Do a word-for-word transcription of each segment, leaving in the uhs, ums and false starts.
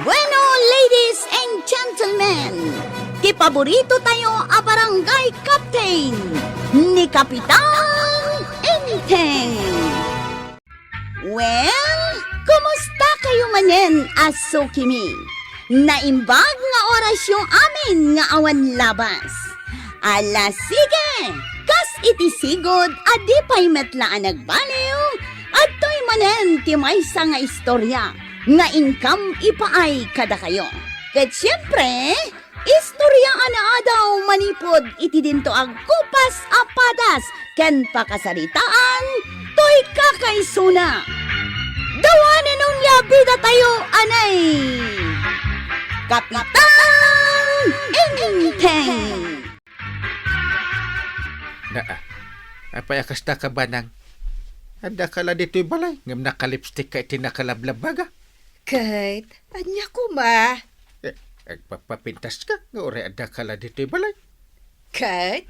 Bueno, ladies and gentlemen, ti paborito tayo a barangay captain, ni Kapitan Enteng. Well, kumusta kayo manen a sukimi? Naimbag nga orasyo amin nga awan labas. Ala, sige! Kas iti sigud a di pay met la a nagbaliw, adtoy manen ti maysa nga istorya nga inkam ipaay kadakayo. Ket siempre, istorya a naadaw manipud iti dinto a gupas a padas ken pakasaritaan toy kakaisuna. Dawanen onia bidatayo, anay! Kapitan Enteng! Naa, apay a kasta ka, Banang? Adda ka la ditoy balay, ngem nakalipstick ka iti nakalablabbaga. Ket, ania koma? Eh, agpapapintas ka, nga uray adda ka la ditoy balay. Ket,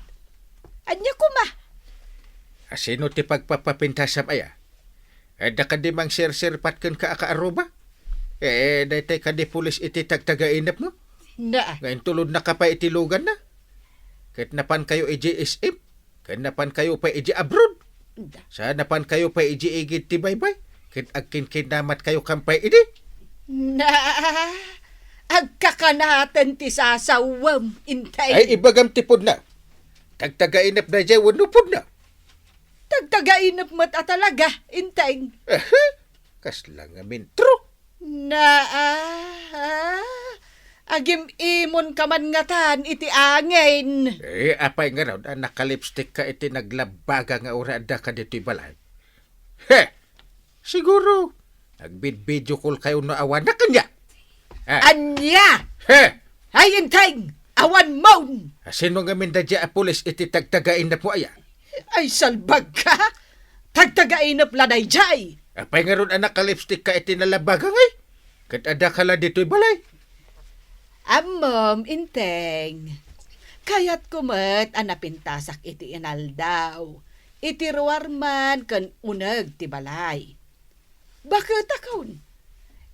ania koma? Asino ti pagpapapintasam aya? Adda kadi mangsirsirpat kenka a kaaruba? Eh, daytoy kadi pulis iti tagtagainepmo? Naa. Nga intulodnaka pay iti luganna? Ket napankayo iti S M? Ket napankayo pay iti abroad? Sa napankayo pay iti igid ti baybay? Ket agkinkinamatkayo kan pay idi? Na, agkakanaten ti sasawem, Inteng. Ay, ibagam ti pudno. Tagtagainep daydiay wenno pudno? Tagtagainep met a talaga, Inteng. Aha, kasla ngamin truk. Na, ah, ah, agim-imonka man ngatan iti angin. Eh, apay ngarud a nakalipstick ka iti naglabbaga nga uray adda ka ditoy balay? He! Siguro, nagbidvideo call kayo no awanak kanya? Ah. Anya? He! Ay, Inteng! Awan mon! Sino ngamin daydiay a pulis iti tagtagainep mo aya? Ay, salbag ka! Tagtagainep la daydiay! Apay ngarud a nakalipstick ka iti nalabbaga ngay? Ket adda ka la ditoy balay? Ammom, Inteng. Kayatko met a napintasak iti inaldaw, iti ruar man ken uneg ti balay. Baketakon.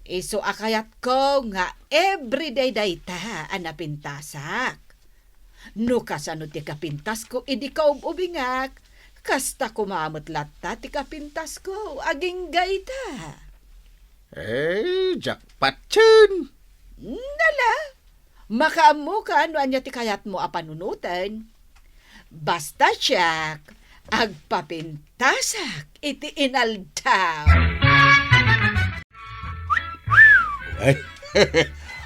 Isu a kayatko nga everyday dayta a napintasak. No kasano ti kapintasko idi kaub-ubingak, kasta koma met latta ti kapintasko agingga ita. Eh, jackpot ken! Nala, makaammoka no ania ti kayatmo a panunoten. Basta siak, agpapintasak iti inaldaw. Ay,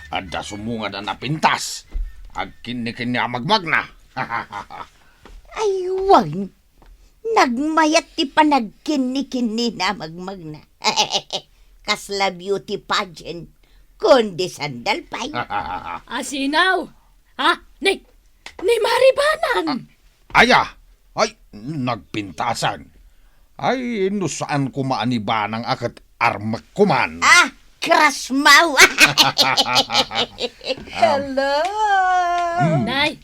adda sumungad a napintas. Agkinnikinni a magmagna. Ay, wen. Nagmayat ti panagkinnikinnina a magmagna. Kasla beauty pageant, kundi sandal pay. Asinaw? Ha? Ni, ni Mari Banang? Ah, aya? Ay, nagpintasan. Ay, no saan koma a ni Banang a ket armek koman. Ah, crush mo. Hello! Hmm. Nay,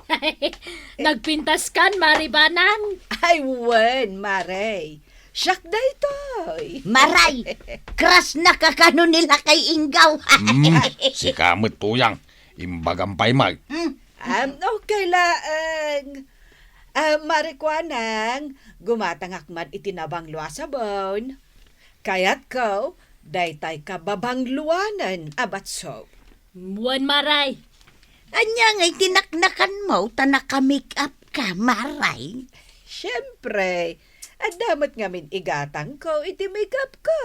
nagpintas kan, Mari Banang? Ay, wen, Mare. Siak daytoy. Maray, crush na ka kano ni Lakay Inggaw. Hmm, sika met, Tuyang. Imbagam pay, May. Hmm. Um, okay laeng. Ah, Mari Kuanang, gumatangak man iti nabanglua a sabon. Kayatko, daytay ka babangluanen a bath soap. Wen, Maray. Ania ngay ti naknakanmo ta naka-make up ka, Maray? Siempre, adda met ngamin igatangko iti make up ko.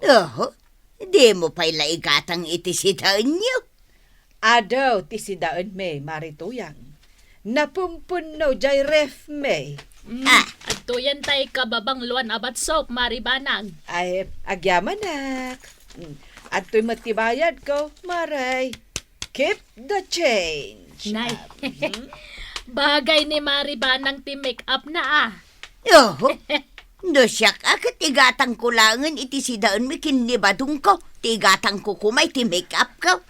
Oho, dimo pay la igatang iti sidaenyo? Adu ti sidaenmi, Mari Tuyang. Napumpunno jay ref mi. Mm, ah. Adtoyen tay kababangluan a bath soap, Mari Banang. Ay, agyamanak. Mm, adtoy met ti bayadko, Maray. Keep the change. Nay. Mhm. Bagay ni Mari Banang ti make up na, ah. Oho. No siak a ket igatangko laengen iti sidaenmi ken ni badongko, ti igatangko koma iti make up ko.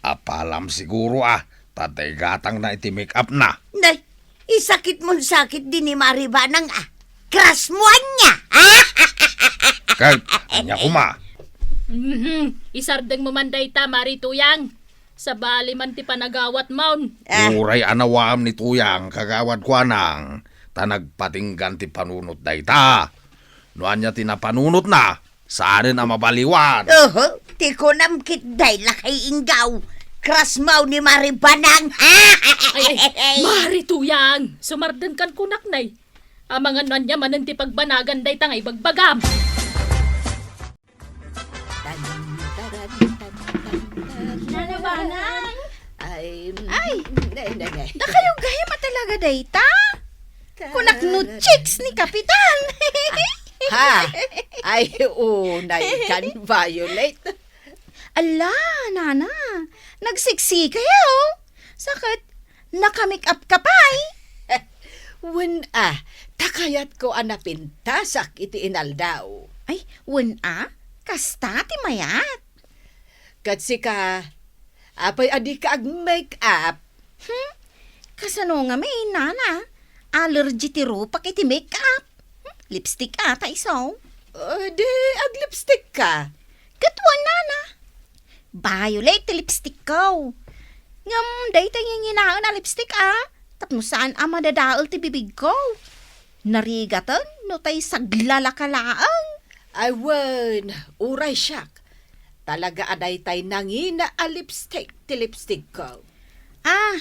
Apalam siguro a, ta igatangna iti make up na. Nay, isakit mon sakit di ni Mari Banang a. Crush mo ania? Ket, ania koma? Mhm. Isardengmo man dayta, Mari Tuyang. Sabali man ti panagawatmon. Ah. Uray a nawaam ni Tuyang, kagawad Kuanang, ta nagpatinggan ti panunot dayta. No ania ti napanunotna, saanen a mabaliwan. Oho, ti kunam ketdi, lakay Inggaw. Crush mo ni Mari Banang. Ay, ay, Mari Tuyang, sumardengkan kunak, nay. Amangan no ania manen ti pagbanagan dayta nga ibagbagam. Nana Banang? Ay, mm, Ay! Nay, nay, nay. Dakayo gayam a talaga dayta? Kunak no chicks ni Kapitan. Ha? Ay, unay kan, Violet. Ala, Nana, nagsiksikayo. Sa ket, naka-make up ka pay? Wen a, ta kayatko a napintasak iti inaldaw. Ay, wen a, kasta ti mayat. Ket sika, apay a dika ag-make up? Hmm? Kasano ngamin, Nana? Allergy ti rupak iti make up. Hmm? Lipstick ata isu. Ah, di ag-lipstick ka. Ket wen, Nana. Violet ti lipstick ko. Ngem dayta nginginaen a lipstick, a, tapno saan a madadael ti bibigko. Narigaten no tay saglalaka laeng. Ay wen, uray siak. Talaga a daytay nangina a lipstick ti lipstick ko. Ah,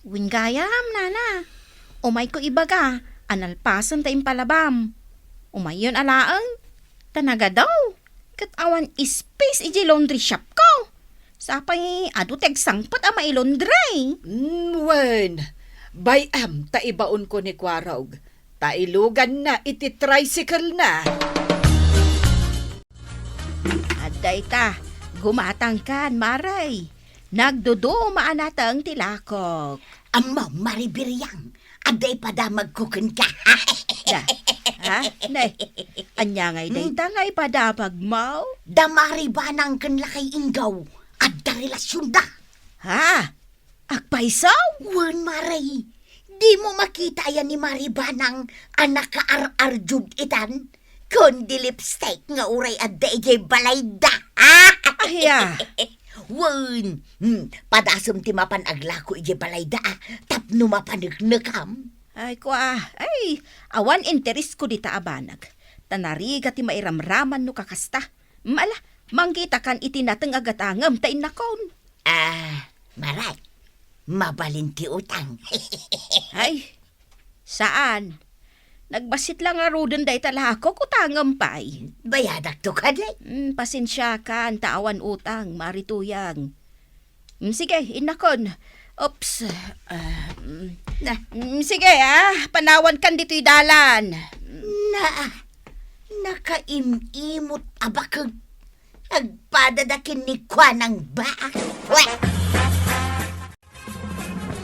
wen gayam, Nana. Umayko ibaga a nalpasen ta impalabam. Umayon a laeng, ta nagadaw. Ket awan space idiay laundry shop ko. Sapay adu ti agsangpet a mailundre. Mm, wen, bay-am ta ibaonko ni Kuarog, ta iluganna iti tricycle na. Adda ita, gumatangkan, Mare. Nagduduma a nateng ti lakok. Ammom, Mari Biriang, adda ipadamagko kenka. Da. Ha? Ne. Ania ngay dayta nga ipadamagmo? Da Mari Banang ken lakay Inggaw, adda relasionda. Ha? Agpayso? Wen, Mare. Dimo makita aya ni Mari Banang a nakaar-arjud itan? Kundi lipstick nga uray adda idiay balayda. Aya. Wen, hmm, padasem ti mapan aglako idiay balayda, a, tapno mapaneknekam. Ay, kua, ay, awan interesko dita a banag. Ta narigat ti mairamraman no kakasta. Mala, manggitakan iti nateng a gatangem ta innakon. Ah, Mare, mabalin ti utang. Ay, saan. Nagbassit la ngaruden dayta lakok, utangem pay. Bayadakto kadi? Mm, pasensiakan, ta awan utang, Mari Tuyang. Mm, sige, innakon. Oops. Ah, mm. Na. Mm, sige, ah, panawankan ditoy dalan. Na, nakaim-imot a bakeg. Agpadada ken ni Kuanang baak. Weh!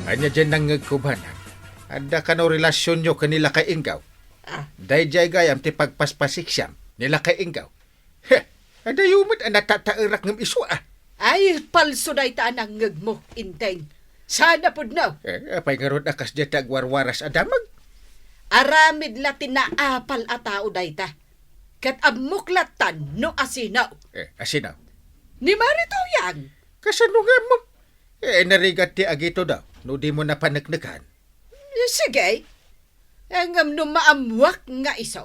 Ania diay nangngegko, Banang? Adda kano relasionyo ken ni lakay Inggaw? Ah. Daydiay gayam ti pagpaspasiksiam ni lakay Inggaw. He, adayo met a natataerak ngem isu, a. Ay, palso dayta a nangngegmo, Inteng. Sana pudno. Eh, apay ngarud a kasdiay ti agwarwaras a damag? Aramid la ti naapal a tao dayta. Ket ammok lattan no asino. Eh, asino? Ni Mari Tuyang. Kasano nga ammom? Eh, narigat ti agito daw, no dimo napaneknekan. Eh, sige. Eh, ngem no maammuak nga isu,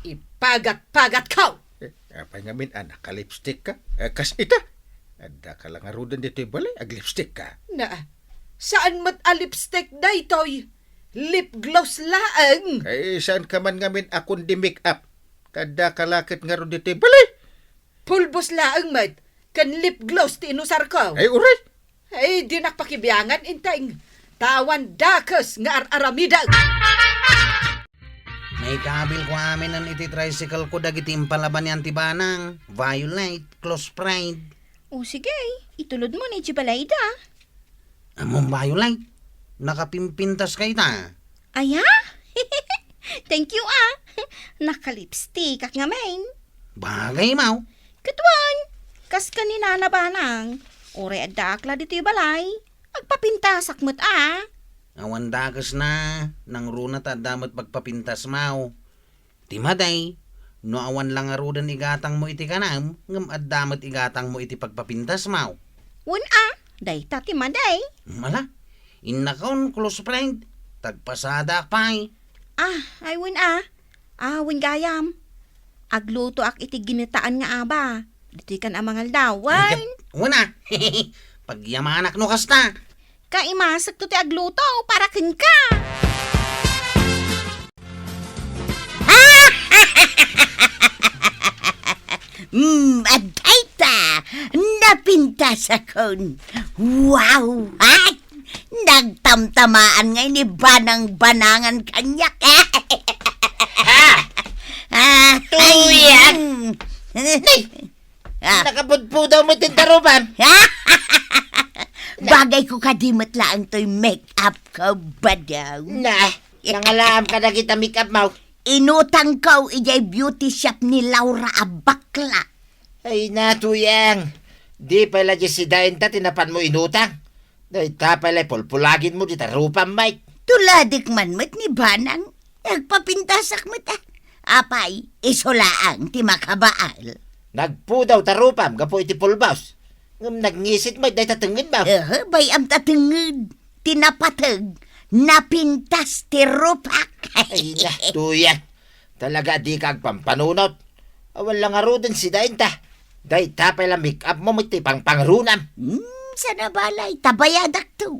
ipagat-pagatko. Eh, apay ngamin a nakalipstick ka? Eh, kas ita? Adda ka la ngaruden ditoy balay, aglipstick ka. Na, saan met a lipstick daytoy? Lip gloss laeng. Eh, saan ka man ngamin a kundi make up? Adda ka la ket ngarud ditoy balay? Pulbos laeng met, ken lip gloss ti inusarko. Ay, uray! Ay, dinak pakibiangan, Inteng. Ta awan dakes nga ar-aramidek. Maikabilko aminen iti tricycle ko dagiti impalabanian ti banang, Violet, Close Friend. O sige, itulodmo ni idiay balayda. Ammom, Violet, nakapimpintas ka ita. Aya? Thank you, a. Nakalipstickak ngamin. Bagay, maw. Ket wen, kas ken ni Nana Banang, uray addaak la ditoy balay, agpapintasak met, a. Awan dakesna, nangruna ta adda met pagpapintas, maw. Ti madi, No awan la ngaruden igatangmo iti kanam, ngem adda met igatangmo iti pagpapintasmo. Wen a, dayta ti madi. Mala, innakon, close friend, tagpasadaak pay. Ah, ay wen a. Ah, wen gayam. Aglutoak iti ginitaan nga aba. Ditoy kan a mangaldaw. Ay, wen. Wen a. Pagyamanak no kasta. Kaimasekto ti agluto para kenka. Mm, adayta, napintasakon. Wow, ha? Nagtamtamaan ngay ni Banang Banangan kaniak. Ha? Ah, Tuyang! Ay, mm. Nay! Ah. Nakapudpudaw mo ti tarupam. Bagay ko kadi met laeng toy make-up ko, badaw. Na, nangalaam ka dagita make-up mo. Inutang ko idiay beauty shop ni Laura a bakla. Ay na, Tuyang. Di pay la di sidaenta ti napanmo inutang. Dayta pay la ipulpulagidmo dita rupam, Mike. Tuladik man met ni Banang. Agpapintasak met, ah. Apay, isu laeng ti makabaal. Nagpudaw ta rupam gapu iti pulbos. Ngem nagngisit met dayta tengngedmo. Aha, bay-am ta tengnged. Ti napateg, napintas ti rupak. Ay na, Tuyang. Talaga a dika agpampanunot. Awan la ngaruden sidaenta. Dayta pay la make-up mo met ti pangpangrunam. Hmm, sana balay, ta bayadakto.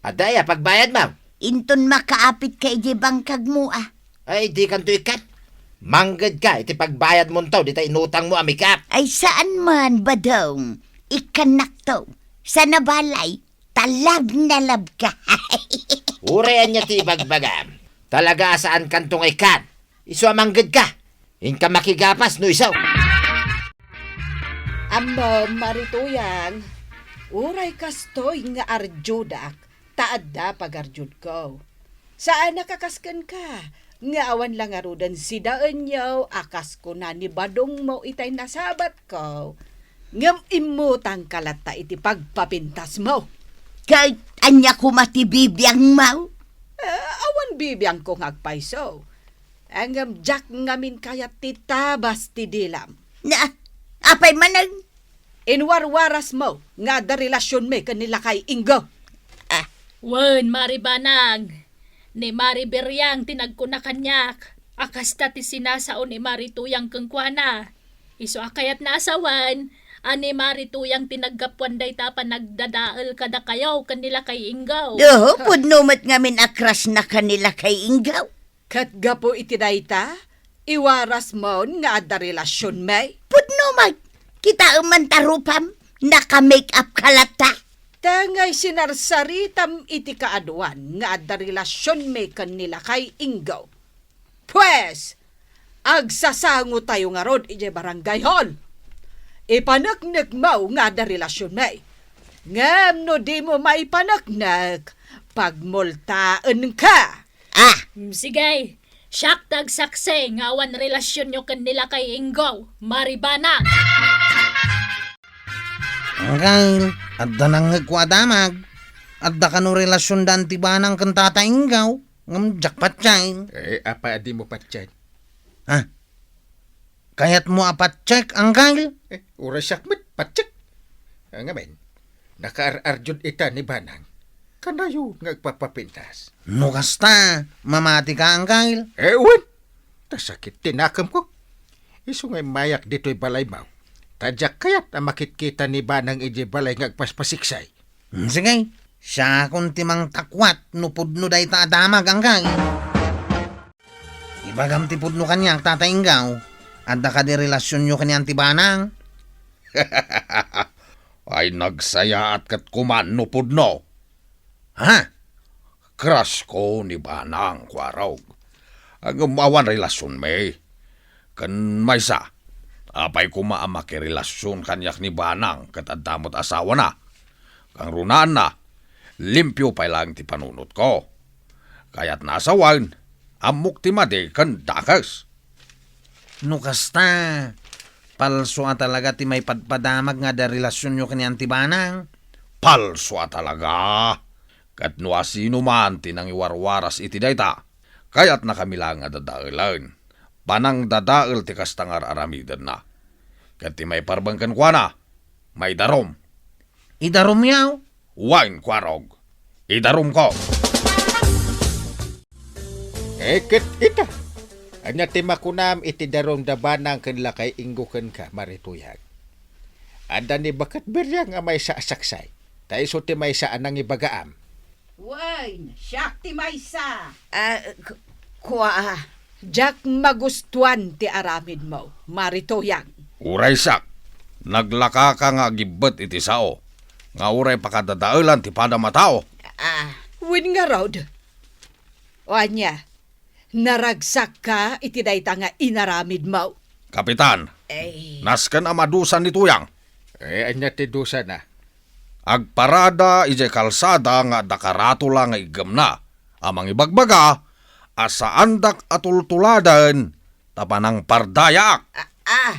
Adda aya pagbayadmo? Inton makaapit ka idiay bangkagmo, ah. Ay, dikanto ikkan. Mangged ka iti pagbayadmonto dita inutangmo a make-up. Ay, saan man, badong. Ikkannakto. Sana balay, ta love na love ka. Uray ania ti ibagbagam. Talaga a saankanto nga ikkan. Isu a mangged ka. Inka makigapas no isu. Ammom, Mari Tuyang, uray kastoy nga arjudak, ta adda pagarjudko. Saanak a kas kenka, nga awan la ngaruden sidaenyo a kas kuna ni badongmo itay nasabatko, ngem immutangka latta iti pagpapintasmo. Ket ania koma ti bibiangmo? Eh, awan bibiangko nga agpayso. Ngem diak ngamin kayat ti tabas ti dilam. Na, apay manen? Inwarwarasmo nga adda relasionmi ken ni Lakay Ingo. Ah. Wen, Mari Banang, ni Mari Beriang ti nagkuna kaniak a kasta ti sinasao ni Mari Tuyang kenkuana. Isu a kayatna a sawen a ni Mari Tuyang ti naggapuan dayta a panagdadael kadakayo ken ni Lakay Ingo. Oho, pudno met ngamin a crush na ken ni Lakay Ingo. Ket gapu iti dayta, iwarasmon nga adda relasionmi? Pudno met, kitaem man ta rupam, naka-make up ka latta. Tangay sinarsaritam iti kaaduan nga adda relasionmi ken ni Lakay Ingo. Pues, agsasangotayo ngarud idiay barangay hall. Ipaneknekmo nga adda relasionmi. Ngem no dimo maipaneknek, pagmultaenka. Ah! Mm, sige. Siak ti agsaksi nga awan relasionyo ken ni Lakay Ingo, Mari Banang. Angkel, adda nangngegko a damag. Adda kano relasionda Anti Banang ken Tata Ingo? Ngem diak patien. Eh, apay a dimo patien? Ha? Kayatmo a patien, Angkel? Eh, uray siak met, patien. Ah, ngamin, nakaar-arjud ita ni Banang. Kanayon nga agpapapintas. No kasta, mamatika, Angkel? Eh, wen. Ta sakit ti nakemko. Isu nga immayak ditoy balaymo. Ta diak kayat a makitkita ni Banang idiay balay nga agpaspasiksay. Hmm, sige. Siakon ti mangtakwat no pudno dayta a damag, Angkel. Ibagam ti pudno kaniak, Tata Ingo. Adda kadi relasionyo ken ni Anti Banang? Ay, nagsayaat ket kuman no pudno. Ha? Crush ko ni Banang, Kuarog. Ngem awan relasionmi. Ken maysa, apay koma a makirelasion kaniak ni Banang ket adda met asawana? Kangrunaanna, limpio pay laeng ti panunotko. Kayatna a sawen, ammok ti madi ken dakes. No kasta, palso a talaga ti maipadpadamag nga adda relasionyo ken ni Anti Banang? Palso a talaga! Ket no asinoman ti nangiwarwaras iti dayta, kayatnakami laeng a dadaelen. panangdadael ti kasta nga ar-aramidenna. Ket ti maiparbeng kenkuana, maidarum. Idarumyo? Wen, kuarog. Idarumko. Eh, ket ita, ania ti makunam iti darum da Banang ken Lakay Ingo kenka, Mari Tuyang? Adda ni Baket Beriang a maysa a saksay, ta isu ti maysa a nangibagaam. Wen, siak ti maysa. Ah, k-, kua. Diak magustuan ti aramidmo, Mari Tuyang. Uray siak, naglakaka nga agibbet iti sao nga uray pakadadaelan ti padam a tao. Ah. Wen ngarud. O ania, naragsakka iti dayta nga inaramidmo? Kapitan, Ay. Nasken a madusa ni Tuyang. Eh, ania ti dusana? Agparada idiay kalsada nga adda karatula nga iggemna a mangibagbaga a saandak a tultuladen ta panangpardayaak. Ah, ah.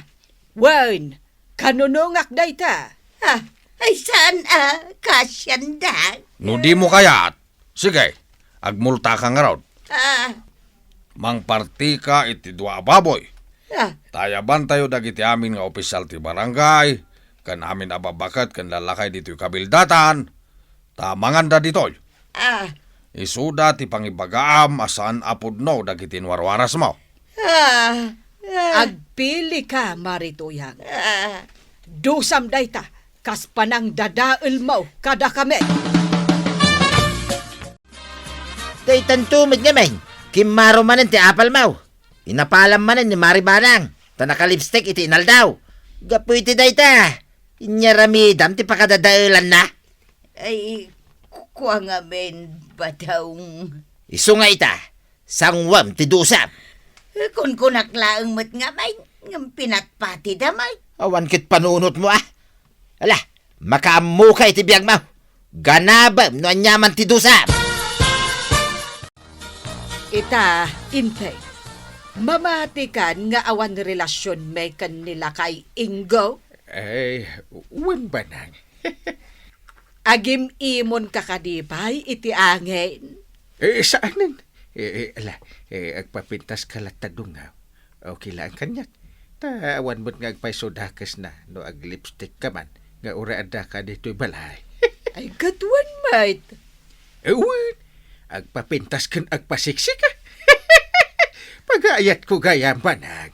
Wen, kanunongak dayta. Ah, ay saan a kasiandak? No dimo kayat, sige, agmultaka ngarud. Ah. Mangpartika iti dua a baboy. Ah. Ta ayabantayo dagiti amin nga opisyal ti barangay ken amin a babbaket ken lallakay ditoy kabildatan, ta manganda ditoy. Ah. Isuda ti pangibagaam a saan a pudno dagiti inwarwarasmo. Ah, ah. Agpilika, Mari Tuyang. Ah. Dusam dayta, kas panangdadaelmo kadakami. Daytanto met ngamin, kimmaro manen ti apalmo. Inapalam manen ni Mari Banang, ta nakalipstick iti inaldaw. Gapu iti dayta, inaramidam ti pakadadaelanna. Ay, ku-, kua ngamin, Badong. Isu nga ita, sanguem ti dusam. Kunkunak laeng met ngamin, ngem pinatpatida met. Awan ket panunotmo, a. Ala, makaammoka iti biagmo. Ganabem no aniaman ti dusam. Ita, Inteng, mamatikan nga awan relasionmi ken ni Lakay Ingo? Ay, wen, Banang. Agim-imonka kadi pay iti angin? Eh, saanen. Eh, eh, ala, eh, agpapintaska latta dungaw. Okay laeng kaniak. Ta awan met nga agpayso dakesna no aglipsticka man nga uray addaka ditoy balay. Ay, ket wen met. Eh, wen. Agpapintas ken agpasiksika. Pagaayatko gayam, Banang.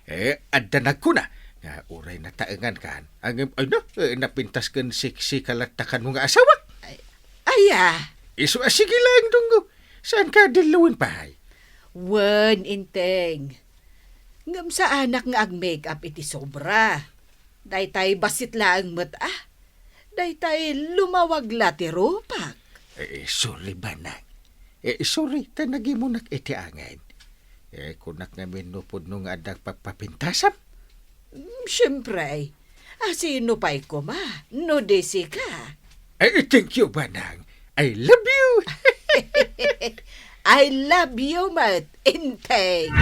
Eh, adda nagkuna nga uray nataengankan. Ngem, ay na, eh, napintas ken siksika latta kano nga asawak. Ay, aya? Isu a sige laeng, Dunggo. Saanka a dillawen pay? Wen, Inteng. Ngem saanak nga ag-make-up iti sobra. Daytay bassit laeng met, a. Daytay lumawag la ti rupak. Eh, sorry, Banang. Eh, sorry, ta nagimonak iti angin. Eh, kunak ngamin no pudno nga adda agpapapintasam? Mm, siempre. A, sino pay koma no di sika? Eh, thank you, Banang. I love you. I love you met, Inteng.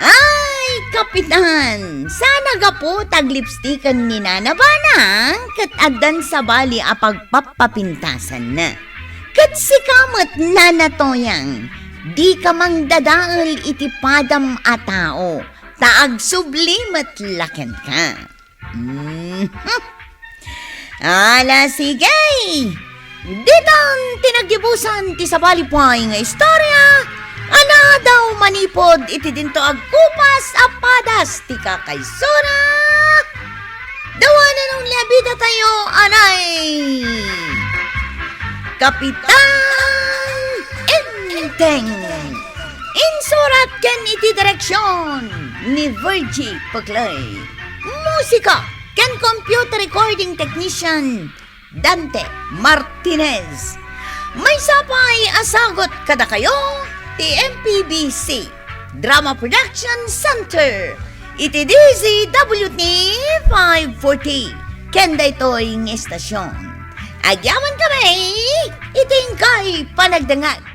Ay, Kapitan! Saan a gapu ta aglipstiken ni Nana Banang ket addan sabali a pagpapapintasanna. Ket sika met, Nana Toyang, dika mangdadael iti padam a tao, ta agsubli met la kenka. Mhm. Ala, sige! Ditan ti naggibusan ti sabali pay nga istorya a nadaw manipud iti dinto agkupas a padas ti kakaisuna. The one and only a bidatayo, anay! Kapitan Enteng. Insurat ken iti direksion ni Virgie Peclay. Musika ken computer recording technician, Dante Martinez. Maysa pay a sagut kadakayo ti M P B C Drama Production Center iti D Z W T five forty ken daytoy nga istasyon. Agyamankami iti inkay panagdengngeg.